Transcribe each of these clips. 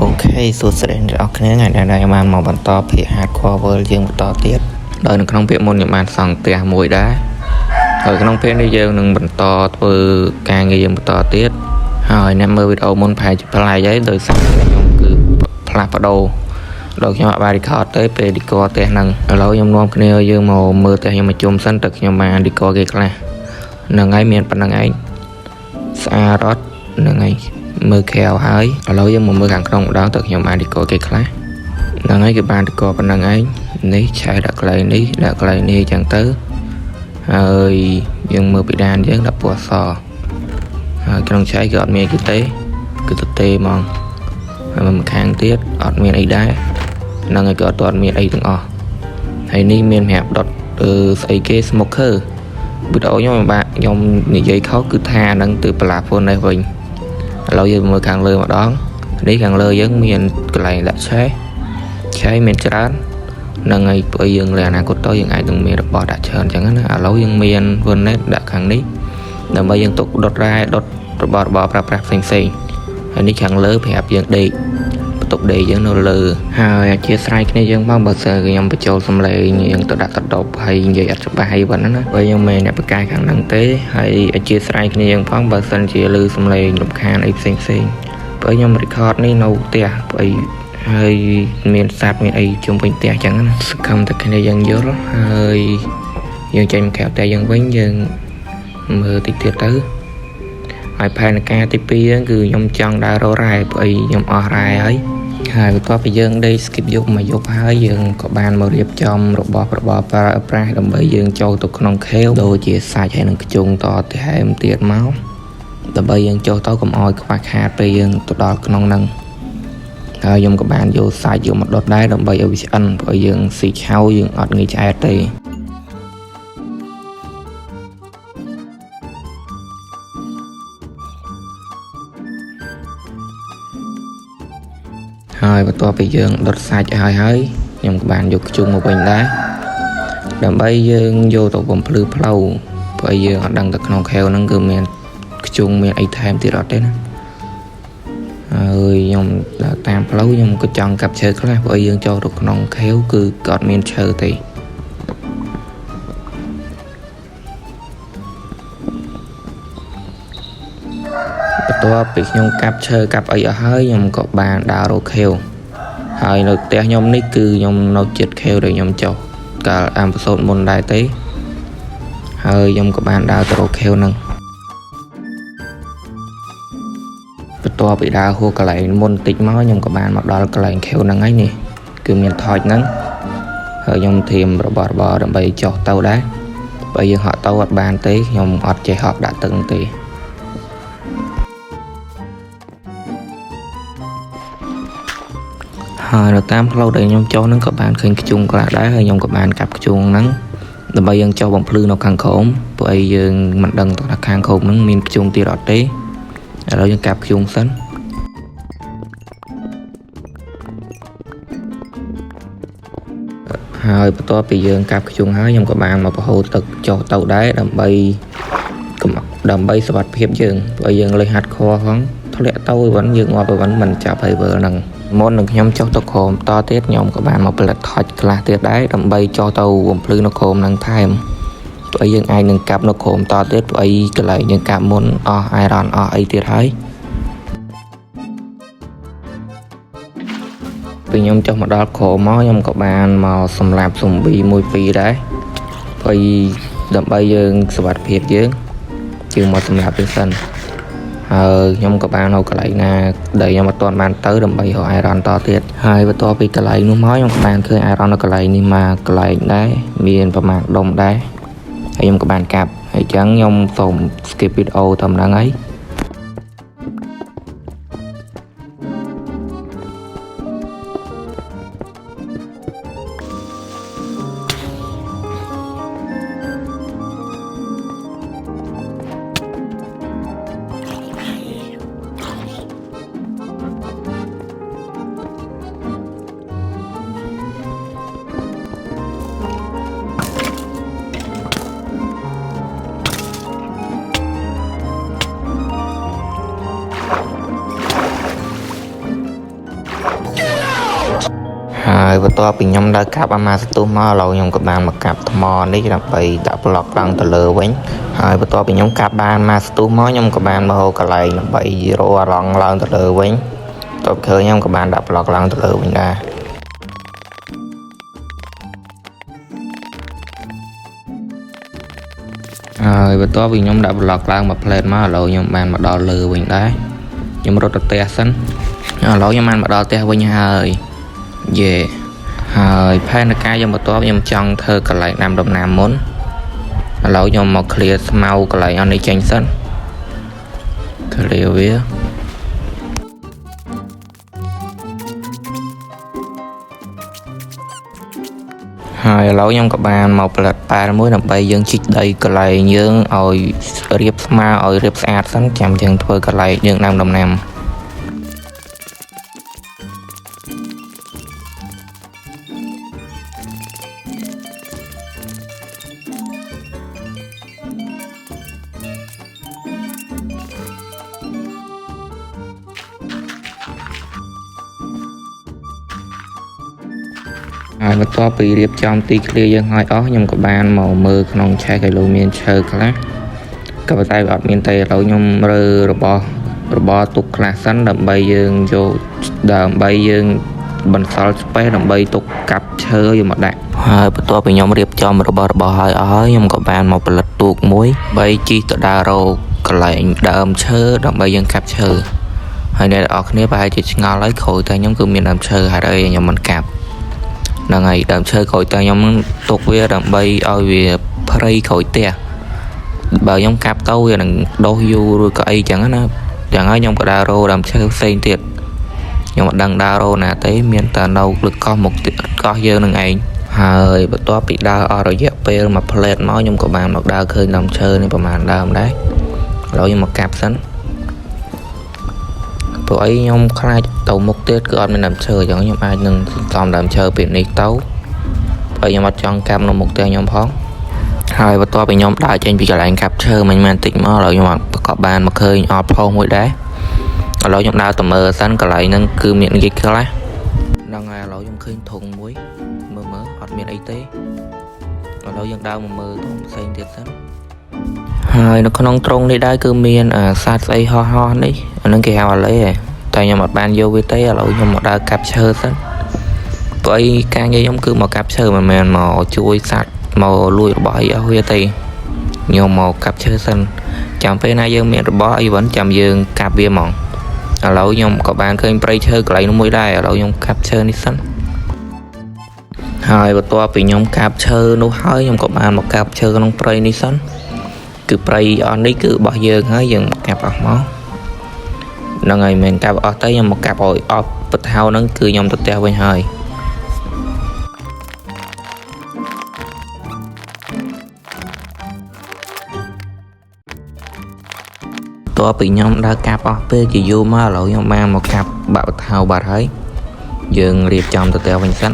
OK សួស្តីអ្នកនរគ្នាថ្ងៃនេះខ្ញុំបានមកបន្តភាគ Hardcore World យើងបន្តទៀតដោយនៅក្នុងភាគមុនខ្ញុំបានសង់ផ្ទះមួយដែរហើយក្នុងភាគនេះយើងនឹងបន្តធ្វើការងារយើងបន្តទៀតហើយអ្នកមើលវីដេអូមុនប្រហែលជាប្លែកហើយដោយសារខ្ញុំគឺផ្លាស់ប្ដូរដោយខ្ញុំអត់បាន record ទេពេល decor ផ្ទះហ្នឹងឥឡូវខ្ញុំនាំគ្នាយើងមកមើលផ្ទះខ្ញុំមកជុំសិនតើខ្ញុំបាន decor គេខ្លះហ្នឹងហើយមានប៉ុណ្្នឹងឯងស្អាតអត់ហ្នឹងហើយមើលក្រៅហើយឥឡូវយើងមកមើលខាងក្នុងម្ដងតើខ្ញុំបាន decor គេខ្លះហ្នឹងហើយគឺបាន decor ប៉ុណ្្នឹងឯងនេះឆែដាក់កន្លែងនេះដាក់កន្លែងនេះអញ្ចឹងទៅហើយយើងមើលពីដានយើងដាក់ពណ៌សហើយក្នុងឆែគឺអត់មានគេទេគឺទទេហ្មងហើយមកខាងទៀតអត់មានអីដែរហ្នឹងហើយគឺអត់ទាន់មានអីទាំងអស់ហើយនេះមានសម្រាប់ដុតស្អីគេ smoker វីដេអូខ្ញុំបាក់ខ្ញុំនិយាយខុសគឺថាហ្នឹងទៅបន្លាហ្វូននេះវិញឥឡូវយើងមើលខាងលើម្ដងនេះខាងលើយើងមានកន្លែងដាក់ឆេះឆេះមានច្រើនហ្នឹងហើយព្រោះយើងលើអនាគតទៅយើងអាចនឹងមានរបស់ដាក់ច្រើនអញ្ចឹងណាឥឡូវយើងមាន furnace ដាក់ខាងនេះដើម្បីយើងទុកដុតរ៉ែដុតរបស់របរប្រើប្រាស់ផ្សេងផ្សេងហើយនេះខាងលើប្រាប់យើងដេកបន្ទប់ដេកយើងនៅលើហើយអធិស្ឋានគ្នាយើងមកបើសិនខ្ញុំបញ្ចូលសំឡេងយើងទៅដាក់តដប់ហើយនិយាយអត់ច្បាស់អីប៉ុណ្ណាណាបើខ្ញុំមិនអ្នកបកកាយខាងហ្នឹងទេហើយអធិស្ឋានគ្នាយើងផងបើសិនជាឮសំឡេងរំខានអីផ្សេងផ្សេងព្រោះខ្ញុំ record នេះនៅផ្ទះព្រោះអីហើយមានសត្វមានអីជុំវិញផ្ទះអញ្ចឹងណាសង្ឃឹមតែគ្នាយើងយល់ហើយយើងចេញមកក្រៅផ្ទះយើងវិញយើងមើលតិចទៀតទៅហើយផែនការទី2ហ្នឹងគឺខ្ញុំចង់ដើររករ៉ែព្រោះអីខ្ញុំអស់រ៉ែហើយហើយបន្ទាប់ពីយើងដេក skip យប់មួយយប់ហើយយើងក៏បានមករៀបចំរបស់របរប្រើប្រាស់ដើម្បីយើងចូលទៅក្នុងខេវដូចជាសាច់ហើយនឹងខ្ជុងតថែមទៀតមកដើម្បីយើងចូលទៅកុំឲ្យខ្វះខាតពេលយើងទៅដល់ក្នុងហ្នឹងហើយខ្ញុំក៏បានយកសាច់យកមកដុតដែរដើម្បីឲ្យវាឆ្អិនព្រោះយើងស៊ីឆៅយើងអត់ងាយឆ្អែតទេហើយបន្ទាប់ពីយើងដុតសាច់ហើយហើយខ្ញុំក៏បានយកខ្ជុងមកវិញដែរដើម្បីយើងយកទៅបំភ្លឺផ្លូវព្រោះយើងអត់ដឹងទៅក្នុងខេវហ្នឹងគឺមានខ្ជុងមានអីថែមទៀតអត់ទេណាហើយខ្ញុំដើរតាមផ្លូវខ្ញុំក៏ចង់កាប់ឈើខ្លះព្រោះយើងចូលទៅក្នុងខេវគឺក៏អត់មានឈើទេបន្ទាប់ពីខ្ញុំកាប់ឈើកាប់អីអស់ហើយខ្ញុំក៏បានដើររកខេវហើយនៅផ្ទះខ្ញុំនេះគឺខ្ញុំនៅជិតខេវដែលខ្ញុំចុះកាលអេពីសូតមុនដែរទេហើយខ្ញុំក៏បានដើរទៅរកខេវហ្នឹងបន្ទាប់ពីដើរហួសកន្លែងមុនតិចមកខ្ញុំក៏បានមកដល់កន្លែងខេវហ្នឹងហើយនេះគឺមានថចហ្នឹងហើយខ្ញុំធៀមរបស់របរដើម្បីចុះទៅដែរបើយើងហក់ទៅអត់បានទេខ្ញុំអត់ចេះហក់ដាក់ទឹកទេហើយនៅតាមផ្លូវដែលខ្ញុំចុះហ្នឹងក៏បានឃើញខ្ជុងខ្លះដែរហើយខ្ញុំក៏បានកាប់ខ្ជុងហ្នឹងដើម្បីយើងចុះបំភ្លឺនៅខាងក្រោមព្រោះអីយើងមិនដឹងថាខាងក្រោមហ្នឹងមានខ្ជុងទៀតអត់ទេឥឡូវយើងកាប់ខ្ជុងសិនហើយបន្ទាប់ពីយើងកាប់ខ្ជុងហើយខ្ញុំក៏បានមកបង្ហូរទឹកចុះទៅដែរដើម្បីដើម្បីសុវត្ថិភាពយើងព្រោះយើងលេះហាត់ខផងធ្លាក់ទៅវិញយើងងាប់ទៅវិញមិនចាប់ហើយវើហ្នឹងមុននឹងខ្ញុំចុះទៅក្រោមតទៀតខ្ញុំក៏បានមកផលិតថចខ្លះទៀតដែរដើម្បីចុះទៅបំភ្លឺនៅក្រោមហ្នឹងថែមព្រោះយើងអាចនឹងកាប់នៅក្រោមតទៀតព្រោះអីកន្លែងយើងកាប់មុនអស់ iron អស់អីទៀតហើយពេលខ្ញុំចុះមកដល់ក្រោមមកខ្ញុំក៏បានមកសម្លាប់សូមប៊ីមួយពីរដែរព្រោះដើម្បីយើងសុវត្ថិភាពយើងយើងមកសម្លាប់វាសិនហើយខ្ញុំក៏បាននៅកន្លែងណាដែលខ្ញុំអត់ទាន់បានទៅដើម្បីរក iron តទៀតហើយបន្ទាប់ពីកន្លែងនោះមកខ្ញុំក៏បានឃើញ iron នៅកន្លែងនេះមកកន្លែងដែរមានប្រមាណដុំដែរហើយខ្ញុំក៏បានកាប់ហើយអញ្ចឹងខ្ញុំសូម skip វីដេអូតាមហ្នឹងហើយ ហើយបន្ទាប់ពីខ្ញុំដើរកាប់អាម៉ាសន្ទុះមកឥឡូវខ្ញុំក៏បានមកកាប់ថ្មនេះដើម្បីដាក់ប្លុកឡើងទៅលើវិញហើយបន្ទាប់ពីខ្ញុំកាប់បានម៉ាសន្ទុះមកខ្ញុំក៏បានមកកន្លែងដើម្បីរកអាឡង់ឡើងទៅលើវិញតបឃើញខ្ញុំក៏បានដាក់ប្លុកឡើងទៅលើវិញដែរហើយបន្ទាប់ពីខ្ញុំដាក់ប្លុកឡើងមួយផ្លែតមកឥឡូវខ្ញុំបានមកដល់លើវិញដែរខ្ញុំរត់ទៅផ្ទះសិនឥឡូវខ្ញុំបានមកដល់ផ្ទះវិញហើយយេហើយផែនការខ្ញុំបន្ទាប់ខ្ញុំចង់ធ្វើកន្លែងដាំដំណាំមុនឥឡូវខ្ញុំមក clear ស្មៅកន្លែងអស់នេះចេញសិន clear វាហើយឥឡូវខ្ញុំក៏បានមកផលិតប៉ែលមួយដើម្បីយើងជីកដីកន្លែងយើងឲ្យរៀបស្មើឲ្យរៀបស្អាតសិនចាំយើងធ្វើកន្លែងយើងដាំដំណាំហើយបន្ទាប់ពីរៀបចំទីឃ្លាយើងហើយអស់ខ្ញុំក៏បានមកមើលក្នុងឆេះគីឡូមានឈើខ្លះក៏ប៉ុន្តែវាអត់មានទេឥឡូវខ្ញុំរើរបស់របរទុកខ្លះសិនដើម្បីយើងយកដើម្បីយើងបន្សល់ស្បេះដើម្បីទុកកាប់ឈើយកមកដាក់ហើយបន្ទាប់ពីខ្ញុំរៀបចំរបស់របរហើយអស់ហើយខ្ញុំក៏បានមកផលិតទូកមួយបីជិះទៅដើររកកន្លែងដើមឈើដើម្បីយើងកាប់ឈើហើយអ្នកទាំងអស់គ្នាប្រហែលជាឆ្ងល់ហើយក្រោយតែខ្ញុំគឺមានដើមឈើហើយអីខ្ញុំមិនកាប់ហ្នឹងហើយដើមឈើក្រោយតែខ្ញុំទុកវាដើម្បីឲ្យវាព្រៃក្រោយផ្ទះបើខ្ញុំកាប់ទៅវានឹងដុះយូរឬក៏អីចឹងណាចឹងហើយខ្ញុំក៏ដើររកដើមឈើផ្សេងទៀតខ្ញុំអត់ដឹងដើររកណាទេមានតែនៅលើកោះមុខកោះយើងនឹងឯងហើយបន្ទាប់ពីដើរអស់រយៈពេលមួយផ្លែតមកខ្ញុំក៏បានមកដើរឃើញដើមឈើនេះប្រហែលដើមដែរឥឡូវខ្ញុំមកកាប់សិនព្រោះអីខ្ញុំខ្លាចទៅមុខទៀតគឺអត់មានដើមឈើអញ្ចឹងខ្ញុំអាចនឹងសន្សំដើមឈើពីនេះទៅព្រោះខ្ញុំអត់ចង់កាប់នៅមុខផ្ទះខ្ញុំផងហើយបន្ទាប់ពីខ្ញុំដើរចេញពីកន្លែងកាប់ឈើមិញបន្តិចមកឥឡូវខ្ញុំក៏បានមកឃើញអល់ផុសមួយដែរឥឡូវខ្ញុំដើរទៅមើលសិនកន្លែងហ្នឹងគឺមានគេខ្លះហ្នឹងហើយឥឡូវខ្ញុំឃើញធុងមួយមើលមើលអត់មានអីទេឥឡូវយើងដើរមកមើលធុងផ្សេងទៀតសិនហើយនៅក្នុងត្រង់នេះដែរគឺមានសត្វស្អីហោះហោះនេះអាហ្នឹងគេហៅអាឡេតែខ្ញុំអត់បានយកវាទេឥឡូវខ្ញុំមកដើរកាប់ឈើសិនព្រោះអីការងារខ្ញុំគឺមកកាប់ឈើមិនមែនមកជួយសត្វមកលួចរបស់អីអស់វាទេខ្ញុំមកកាប់ឈើសិនចាំពេលណាយើងមានរបស់អីវិញចាំយើងកាប់វាហ្មងឥឡូវខ្ញុំក៏បានឃើញព្រៃឈើកន្លែងនោះមួយដែរឥឡូវខ្ញុំកាប់ឈើនេះសិនហើយបន្ទាប់ពីខ្ញុំកាប់ឈើនោះហើយខ្ញុំក៏បានមកកាប់ឈើក្នុងព្រៃនេះសិនគឺព្រៃអស់នេះគឺរបស់យើងហើយយើងមកកាប់អស់មកហ្នឹងហើយមិនកាប់អស់ទៅខ្ញុំមកកាប់ឲ្យអស់ពថៅហ្នឹងគឺខ្ញុំទៅផ្ទះវិញហើយតើពីខ្ញុំដើរកាប់អស់ពេលជាយូរមកឥឡូវខ្ញុំបានមកកាប់បាក់ពថៅបាត់ហើយយើងរៀបចំទៅផ្ទះវិញសិន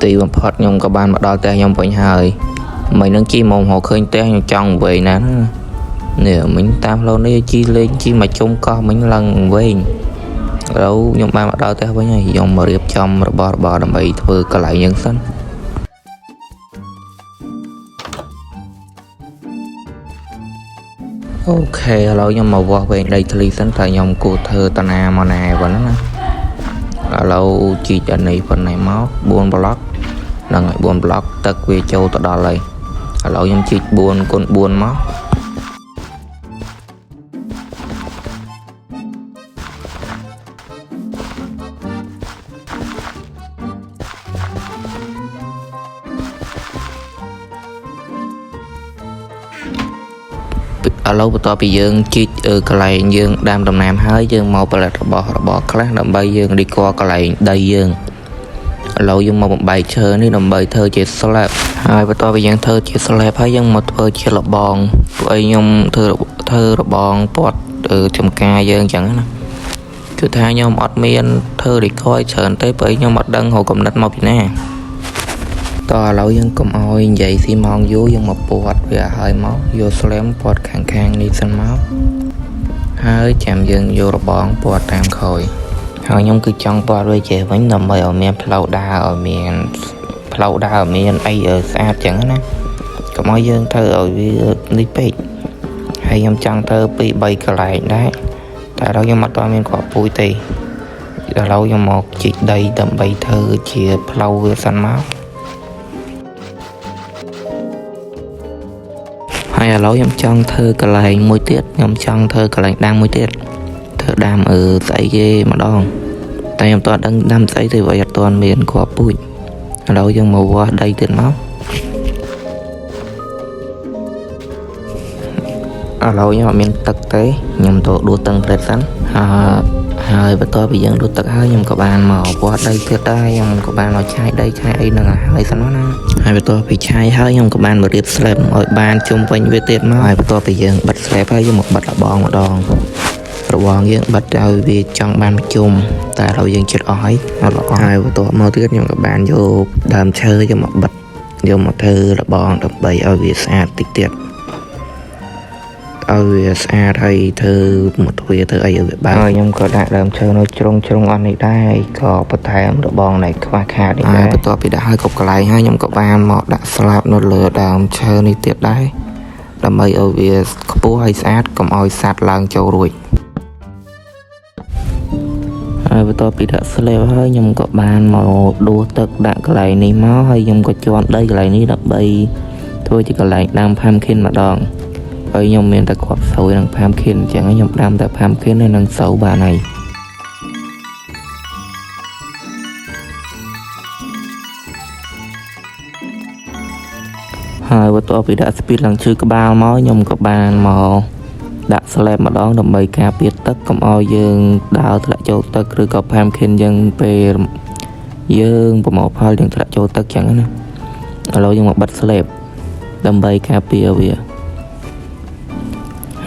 ទីបំផុតខ្ញុំក៏បានមកដល់ផ្ទះខ្ញុំវិញហើយមិញនឹងជិះមករកឃើញផ្ទះខ្ញុំចង់វែងណាស់នេះមិញតាមផ្លូវនេះជិះលេងជិះមកជុំកោះមិញឡើងវែងឥឡូវខ្ញុំបានមកដល់ផ្ទះវិញហើយខ្ញុំមករៀបចំរបស់របរដើម្បីធ្វើកន្លែងយើងសិនអូខេឥឡូវខ្ញុំមកវាស់វែងដីធ្លីសិនតើខ្ញុំគួរធ្វើតាណាមកណាប៉ុណ្ណាណាឥឡូវជីកអានេះប៉ុណ្ណេះមក4ប្លុកហ្នឹងហើយ4ប្លុកទឹកវាចូលទៅដល់ហើយឥឡូវខ្ញុំជីក4គុណ4មក ឥឡូវបន្ទាប់ពីយើងជីកកន្លែងយើងដាំដំណាំហើយយើងមកផលិតរបស់របរខ្លះដើម្បីយើង decor កន្លែងដីយើងឥឡូវយើងមកបំបែកឈើនេះដើម្បីធ្វើជា slab ហើយបន្ទាប់ពីយើងធ្វើជា slab ហើយយើងមកធ្វើជារបងពួកអីខ្ញុំធ្វើធ្វើរបងព័ទ្ធចំការយើងអញ្ចឹងណាគឺថាខ្ញុំអត់មានធ្វើ record ច្រើនទេព្រោះខ្ញុំអត់ដឹងរកកំណត់មកពីណាតោះឥឡូវយើងកុំឲ្យនិយាយស៊ីម៉ោងយូរយើងមកព័ទ្ធវាឲ្យមកយក slab ព័ទ្ធខាងខាងនេះសិនមកហើយចាំយើងយករបងព័ទ្ធតាមក្រោយហើយខ្ញុំគឺចង់ព័ទ្ធវាចេះវិញដើម្បីឲ្យមានផ្លូវដើរឲ្យមានផ្លូវដើរឲ្យមានអីឲ្យស្អាតចឹងណាកុំឲ្យយើងធ្វើឲ្យវានេះពេកហើយខ្ញុំចង់ធ្វើពី3កន្លែងដែរតែឥឡូវខ្ញុំអត់ទាន់មានគ្រាប់ពូជទេឥឡូវខ្ញុំមកជីកដីដើម្បីធ្វើជាផ្លូវវាសិនមកហើយឥឡូវខ្ញុំចង់ធ្វើកន្លែងមួយទៀតខ្ញុំចង់ធ្វើកន្លែងដាំមួយទៀតធ្វើដាំអឺស្អីគេម្ដងតែខ្ញុំអត់ដឹងដាំស្អីទេព្រោះអត់ទាន់មានគ្រាប់ពូជឥឡូវយើងមកវាស់ដីទៀតមកឥឡូវខ្ញុំអត់មានទឹកទេខ្ញុំទៅដួសទឹកផ្លេតសិនហើយហើយបន្ទាប់ពីយើងដួសទឹកហើយខ្ញុំក៏បានមកវាស់ដីទៀតដែរខ្ញុំក៏បានមកឆាយដីឆាយអីនឹងឲ្យហើយសិនណាហើយបន្ទាប់ពីឆាយហើយខ្ញុំក៏បានមករៀប slab ឲ្យបានជុំវិញវាទៀតមកហើយបន្ទាប់ពីយើងបិទ slab ហើយយើងមកបិទរបងម្ដងរបងយើងបិទឲ្យវាចង់បានជុំតែឥឡូវយើងចិត្តអស់ហើយអត់ល្អហើយបន្ទាប់មកទៀតខ្ញុំក៏បានយកដើមឈើយកមកបិទយកមកធ្វើរបងដើម្បីឲ្យវាស្អាតតិចទៀតឲ្យវាស្អាតហើយធ្វើមកទ្វារធ្វើអីឲ្យវាបើកហើយខ្ញុំក៏ដាក់ដើមឈើនៅជ្រុងជ្រុងអស់នេះដែរក៏បន្ថែមរបងនៃខ្វះខាតនេះដែរបន្ទាប់ពីដាក់ឲ្យគ្រប់កន្លែងហើយខ្ញុំក៏បានមកដាក់ស្លាបនៅលើដើមឈើនេះទៀតដែរដើម្បីឲ្យវាខ្ពស់ហើយស្អាតកុំឲ្យសត្វឡើងចូលរួចហើយបន្ទាប់ពីដាក់ស្លាបហើយខ្ញុំក៏បានមកដួសទឹកដាក់កន្លែងនេះមកហើយខ្ញុំក៏ជន់ដីកន្លែងនេះដើម្បីធ្វើជាកន្លែងដាំ pumpkin ម្ដងហើយខ្ញុំមានតែគ្រាប់ស្រូវនិង pumpkin អញ្ចឹងខ្ញុំដាំតែ pumpkin ហើយនិងស្រូវបានហើយហើយបន្ទាប់ពីដាក់ speed ឡើងឈឺក្បាលមកខ្ញុំក៏បានមកដាក់ slab ម្ដងដើម្បីការពារទឹកកុំឲ្យយើងដើរធ្លាក់ចូលទឹកឬក៏ pumpkin យើងពេលយើងប្រមូលផលយើងធ្លាក់ចូលទឹកចឹងណាឥឡូវយើងមកបិទ slab ដើម្បីការពារវា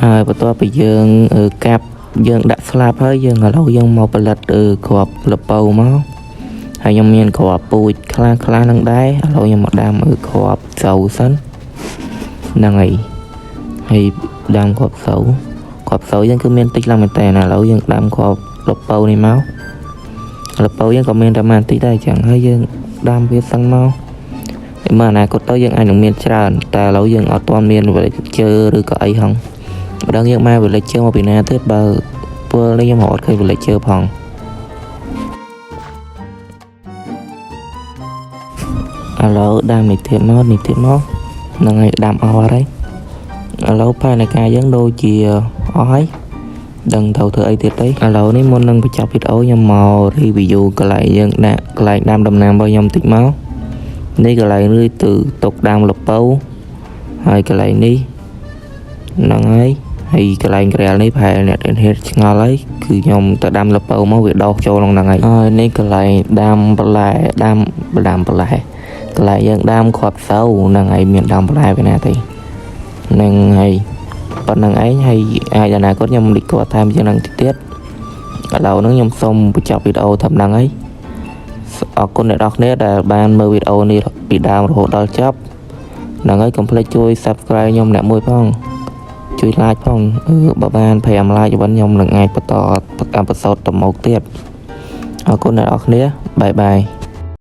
ហើយបន្ទាប់ពីយើងកាប់យើងដាក់ស្លាបហើយយើងឥឡូវយើងមកផលិតគ្រាប់ល្ពៅមកហើយខ្ញុំមានគ្រាប់ពូជខ្លះខ្លះនឹងដែរឥឡូវខ្ញុំមកដាំគ្រាប់ស្រូវសិនហ្នឹងហើយហើយដាំគ្រាប់ស្រូវគ្រាប់ស្រូវយើងគឺមានតិចឡើងមែនតើឥឡូវយើងដាំគ្រាប់ល្ពៅនេះមកល្ពៅយើងក៏មានតែមួយតិចដែរអញ្ចឹងហើយយើងដាំវាសិនមកមើលអនាគតទៅយើងអាចនឹងមានច្រើនតែឥឡូវយើងអត់ទាន់មាន villager ឬក៏អីហងម្ដងយើងមក villager មកពីណាទៀតបើពលនេះខ្ញុំអត់ឃើញ villager ផងឥឡូវដាំនេះទៀតមកនេះទៀតមកហ្នឹងហើយដាំអស់ហើយឥឡូវផែនការយើងដូចជាអស់ហើយដឹងត្រូវធ្វើអីទៀតទេឥឡូវនេះមុននឹងបញ្ចប់វីដេអូខ្ញុំមក review កន្លែងយើងដាក់កន្លែងដាំដំណាំរបស់ខ្ញុំតិចមកនេះកន្លែងនេះទៅទុកដាំល្ពៅហើយកន្លែងនេះហ្នឹងហើយហើយកន្លែងក្រាលនេះប្រហែលអ្នកដែលហេតុឆ្ងល់ហើយគឺខ្ញុំទៅដាំល្ពៅមកវាដោះចូលក្នុងហ្នឹងហើយហើយនេះកន្លែងដាំបន្លែដាំដាំបន្លែកន្លែងយើងដាំគ្រាប់ស្រូវហ្នឹងហើយមានដាំបន្លែពីណាទេហ្នឹងហើយប៉ុណ្្នឹងឯងហើយអាចអនាគតខ្ញុំលិចគាត់ថែមជាងហ្នឹងទៀតឥឡូវហ្នឹងខ្ញុំសូមបញ្ចប់វីដេអូត្រឹមហ្នឹងហើយអរគុណអ្នកនរគ្នាដែលបានមើលវីដេអូនេះពីដើមរហូតដល់ចប់ហ្នឹងហើយកុំភ្លេចជួយ Subscribe ខ្ញុំអ្នកមួយផងជួយ like ផងបើបាន5 like វិញខ្ញុំនឹងអាចបន្ត episode ទៅមុខទៀតអរគុណអ្នកនរគ្នាbye bye.